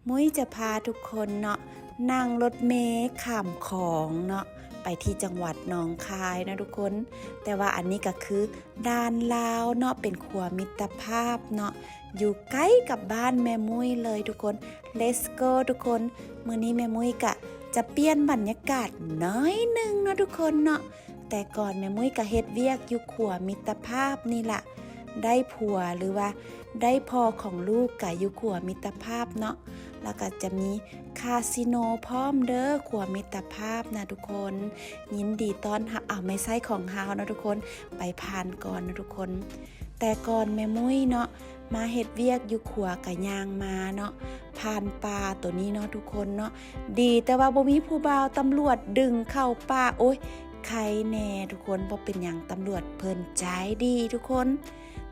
ມຸ້ຍຈະພາທຸກຄົນເນາະ ນັ່ງລົດເມຂ້າມຂອງເນາະ ໄປທີ່ຈັງຫວັດໜອງຄາຍເນາະທຸກຄົນ. ແຕ່ວ່າອັນນີ້ກໍຄືດ່ານລາວເນາະ ເປັນຂົວມິດຕະພາບເນາະ ຢູ່ໃກ້ກັບບ້ານແມ່ມຸ້ຍເລີຍທຸກຄົນ. Let's go ທຸກຄົນ. ມື້ນີ້ແມ່ມຸ້ຍກະຈະປ່ຽນບັນຍາກາດໜ້ອຍໜຶ່ງເນາະທຸກຄົນເນາະ. ແຕ່ກ່ອນແມ່ມຸ້ຍກະເຮັດວຽກຢູ່ຂົວມິດຕະພາບນີ້ລະ ໄດ້ຜົວ ຫຼືວ່າໄດ້ພໍ່ຂອງລູກກະຢູ່ຂົວມິດຕະພາບເນາະ ແລ້ວກະຈະມີຄາສິໂນພ້ອມເດີ ຂົວມິດຕະພາບນະທຸກຄົນ. ຍິນດີຕ້ອນຮັບ ເອົາ ແມ່ໄຊຂອງເຮົາເນາະທຸກຄົນ ໄປຜ່ານກ່ອນເນາະທຸກຄົນ. ແຕ່ກ່ອນແມ່ມຸ້ຍເນາະ ມາເຮັດວຽກຢູ່ຂົວກະຍ່າງມາເນາະ ຜ່ານປ່າໂຕນີ້ເນາະທຸກຄົນເນາະ. ດີແຕ່ວ່າບໍ່ມີຜູ້ບ່າວຕຳຫຼວດດຶງເຂົ້າປ່າ ໂອ້ຍ ໄຄແນ່ທຸກຄົນ ບໍ່ເປັນຫຍັງ ຕຳຫຼວດເພິ່ນໃຈດີທຸກຄົນ.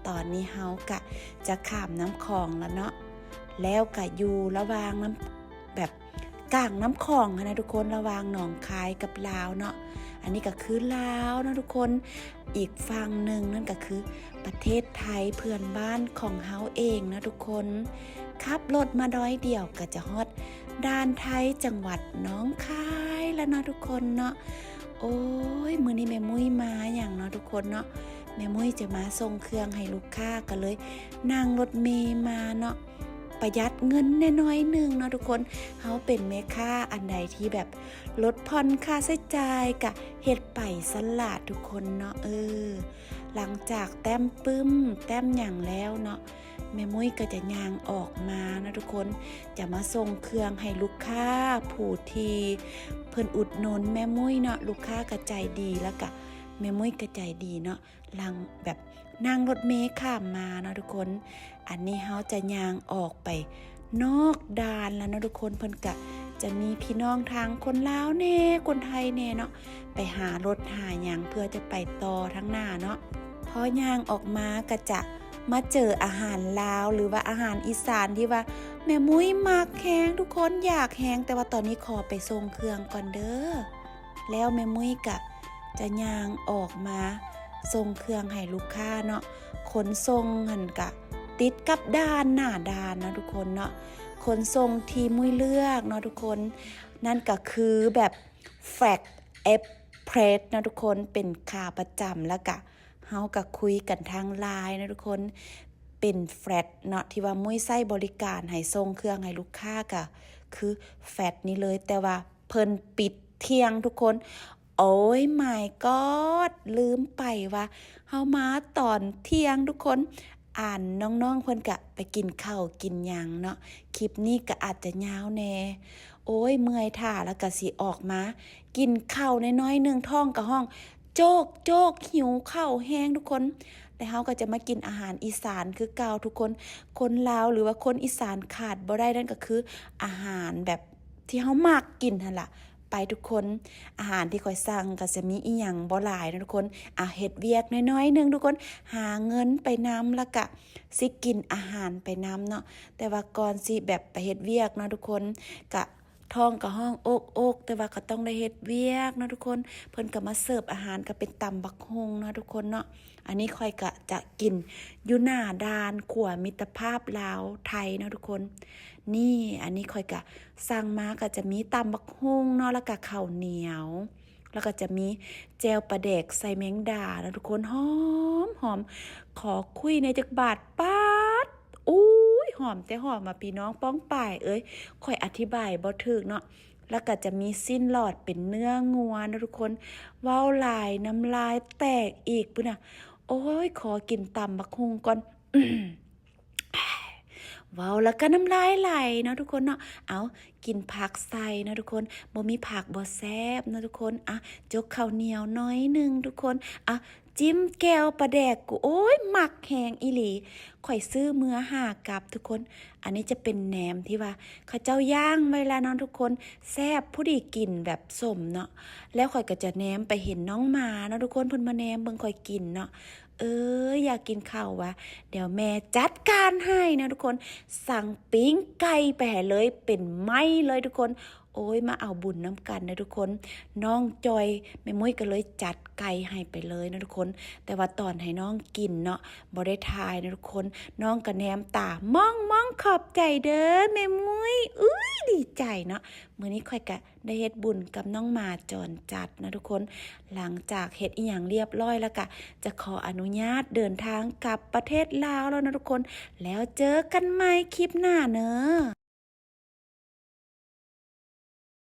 ຕອນນີ້ເຮົາກະຈະຂ້າມນ້ຳຂອງແລ້ວເນາະ ແລ້ວກະຢູ່ລະຫວ່າງນ້ຳ ແບບກາງນ້ຳຂອງຫັ້ນນະທຸກຄົນ ລະຫວ່າງໜອງຄາຍກັບລາວເນາະ. ອັນນີ້ກໍຄືລາວເນາະທຸກຄົນ ອີກຝັ່ງໜຶ່ງນັ້ນກໍຄືປະເທດໄທເພື່ອນບ້ານຂອງເຮົາເອງເນາະທຸກຄົນ. ຂັບລົດມາໜ້ອຍດຽວກໍຈະຮອດດ່ານໄທ ຈັງຫວັດໜອງຄາຍແລ້ວເນາະທຸກຄົນເນາະ. ໂອ້ຍ ມື້ນີ້ແມ່ມຸ້ຍມາຫຍັງເນາະທຸກຄົນເນາະ ແມ່ມຸ້ຍຈະມາສົ່ງເຄື່ອງໃຫ້ລູກຄ້າ ກໍເລີຍນັ່ງລົດເມມາເນາະ. ປະຢັດເງິນແດ່ໜ້ອຍໜຶ່ງເນາະທຸກຄົນ. ເຮົາເປັນແມ່ຄ້າ ອັນໃດທີ່ແບບລົດຜ່ອນຄ່າໃຊ້ຈ່າຍກະເຮັດໄປຊັ້ນລະທຸກຄົນເນາະ. ເອີ ຫຼັງຈາກແຕ້ມປຶ້ມແຕ້ມຫຍັງແລ້ວເນາະ ແມ່ມຸ້ຍກໍຈະຍ່າງອອກມາເນາະທຸກຄົນ ຈະມາສົ່ງເຄື່ອງໃຫ້ລູກຄ້າຜູ້ທີ່ເພິ່ນອຸດໜູນແມ່ມຸ້ຍເນາະ. ລູກຄ້າກໍໃຈດີ ແລ້ວກະແມ່ມຸ້ຍກໍໃຈດີເນາະ. ຫຼັງແບບນັ່ງລົດເມຂ້າມມາເນາະທຸກຄົນ. ອັນນີ້ເຮົາຈະຍ່າງອອກໄປນອກດ່ານແລ້ວເນາະທຸກຄົນ. ເພິ່ນກະຈະມີພີ່ນ້ອງທາງຄົນລາວແດ່ ຄົນໄທແດ່ເນາະ ໄປຫາລົດຫາຫຍັງເພື່ອຈະໄປຕໍ່ທາງໜ້າເນາະ. ພໍຍ່າງອອກມາກະຈະມາເຈີອາຫານລາວ ຫຼືວ່າອາຫານອີສານທີ່ວ່າແມ່ມຸ້ຍມັກແຮງທຸກຄົນ ຢາກແຮງ. ແຕ່ວ່າຕອນນີ້ຂໍໄປສົ່ງເຄື່ອງກ່ອນເດີ. ແລ້ວແມ່ມຸ້ຍກະຈະຍ່າງອອກມາສົ່ງເຄື່ອງໃຫ້ລູກຄ້າເນາະ. ຂົນສົ່ງຫັ້ນກະຕິດກັບດ່ານ ໜ້າດ່ານເນາະທຸກຄົນເນາະ. ຂົນສົ່ງທີ່ມຸ້ຍເລືອກເນາະທຸກຄົນ ນັ້ນກະຄືແບບ Fast Express ເນາະທຸກຄົນ ເປັນຂາປະຈຳ ແລ້ວກະເຮົາກະຄຸຍກັນທາງ LINE ເນາະທຸກຄົນ ເປັນ Fast ເນາະ ທີ່ວ່າມຸ້ຍໃຊ້ບໍລິການໃຫ້ສົ່ງເຄື່ອງໃຫ້ລູກຄ້າກະຄື Fast ນີ້ເລີຍ. ແຕ່ວ່າ ເພິ່ນປິດທ່ຽງທຸກຄົນ. ໂອ້ຍ my god ລືມໄປວ່າເຮົາມາຕອນທ່ຽງທຸກຄົນ. ອັນ ນ້ອງໆເພິ່ນກະໄປກິນເຂົ້າກິນຫຍັງເນາະ. ຄລິບນີ້ກະອາດຈະຍາວແດ່. ໂອ້ຍ ເມື່ອຍຖ້າ ແລ້ວກະຊິອອກມາກິນເຂົ້າໜ້ອຍໆໜຶ່ງ ທ້ອງກະຮ້ອງໂຈກໆ ຫິວເຂົ້າແຮງທຸກຄົນ. ແລ້ວເຮົາກໍຈະມາກິນອາຫານອີສານຄືເກົ່າທຸກຄົນ. ຄົນລາວ ຫຼືວ່າຄົນອີສານຂາດບໍ່ໄດ້ນັ້ນກໍຄືອາຫານແບບ ທີ່ເຮົາມັກກິນຫັ້ນລະ. ໄປທຸກຄົນ ອາຫານທີ່ຂ້ອຍສັ່ງກໍຈະມີອີ່ຫຍັງບໍ່ຫຼາຍເນາະທຸກຄົນ. ອາ ເຮັດວຽກໜ້ອຍໆໜຶ່ງທຸກຄົນ ຫາເງິນໄປນຳ ແລ້ວກະຊິກິນອາຫານໄປນຳເນາະ. ແຕ່ວ່າກ່ອນຊິແບບໄປເຮັດວຽກເນາະທຸກຄົນ ກະທ້ອງກະຮ້ອງໂອກໆ ແຕ່ວ່າກໍຕ້ອງໄດ້ເຮັດວຽກເນາະທຸກຄົນ. ເພິ່ນກໍມາເສີບອາຫານ ກໍເປັນຕຳບັກຫຸ່ງເນາະທຸກຄົນເນາະ. ອັນນີ້ຂ້ອຍກະຈະກິນຢູ່ໜ້າດ່ານຂົວມິດຕະພາບລາວໄທເນາະທຸກຄົນ. ນີ້ ອັນນີ້ຂ້ອຍກະສັ່ງມາ ກະຈະມີຕຳບັກຫຸ່ງເນາະ ແລ້ວກະເຂົ້າໜຽວ ແລ້ວກະຈະມີແຈ່ວປາແດກໃສ່ແມງດາເນາະທຸກຄົນ. ຫອມໆ ຂໍຄຸຍແດ່ຈັກບາດ. ປາດ ອຸ້ຍ ຫອມແຕ່ຫອມວ່າ ພີ່ນ້ອງປ້ອງປາຍເອີຍ ຂ້ອຍອະທິບາຍບໍ່ຖືກເນາະ. ແລ້ວກະຈະມີຊີ້ນຫຼອດເປັນເນື້ອງົວເນາະທຸກຄົນ. ເວົ້າຫຼາຍນ້ຳລາຍແຕກອີກພຸ້ນນະ. ໂອ້ຍ ຂໍກິນຕຳບັກຫຸ່ງກ່ອນ. ເວົ້າແລ້ວກໍນ້ຳລາຍໄຫຼເນາະທຸກຄົນເນາະ. ເອົາ ກິນຜັກໃສ່ເນາະທຸກຄົນ. ບໍ່ມີຜັກບໍ່ແຊບເນາະທຸກຄົນ. ອະ ຈົກເຂົ້າໜຽວໜ້ອຍໜຶ່ງທຸກຄົນ. ອະ ຈິ້ມແຈ່ວປາແດກ ກູ ໂອ້ຍ ມັກແຮງອີ່ຫຼີ. ຂ້ອຍຊື້ເມືອຫ້າກັບທຸກຄົນ. ອັນນີ້ຈະເປັນແໜມທີ່ວ່າເຂົາເຈົ້າຍ່າງໄວ້ແລ້ວເນາະທຸກຄົນ. ແຊບ ພໍດີກິນແບບສົ້ມເນາະ. ແລ້ວຂ້ອຍກໍຈະແນມໄປເຫັນນ້ອງໝາເນາະທຸກຄົນ ເພິ່ນມາແນມເບິ່ງຂ້ອຍກິນເນາະ. ເອີ ຢາກກິນເຂົ້າຫວາ ດຽວແມ່ຈັດການໃຫ້ເນາະທຸກຄົນ. ສັ່ງປີ້ງໄກ່ໄປໃຫ້ເລີຍ ເປັນໄມ້ເລີຍທຸກຄົນ. ໂອ້ຍ ມາເອົາບຸນນຳກັນເດີທຸກຄົນ. ນ້ອງຈ່ອຍ ແມ່ມຸ້ຍກໍເລີຍຈັດໄກ່ໃຫ້ໄປເລີຍເນາະທຸກຄົນ. ແຕ່ວ່າຕອນໃຫ້ນ້ອງກິນເນາະ ບໍ່ໄດ້ຖ່າຍເນາະທຸກຄົນ. ນ້ອງກໍແນມຕາມອງໆ ຂອບໃຈເດີແມ່ມຸ້ຍ. ອື ໃຈເນາະ. ມື້ນີ້ຂ້ອຍກະໄດ້ເຮັດບຸນກັບນ້ອງໝາຈອນຈັດນະທຸກຄົນ. ຫຼັງຈາກເຮັດອີ່ຫຍັງລຽບລ້ອຍແລ້ວກະ ຈະຂໍອະນຸຍາດເດີນທາງກັບປະເທດລາວແລ້ວນະທຸກຄົນ. ແລ້ວເຈີກັນໃໝ່ຄລິບໜ້າເນີ.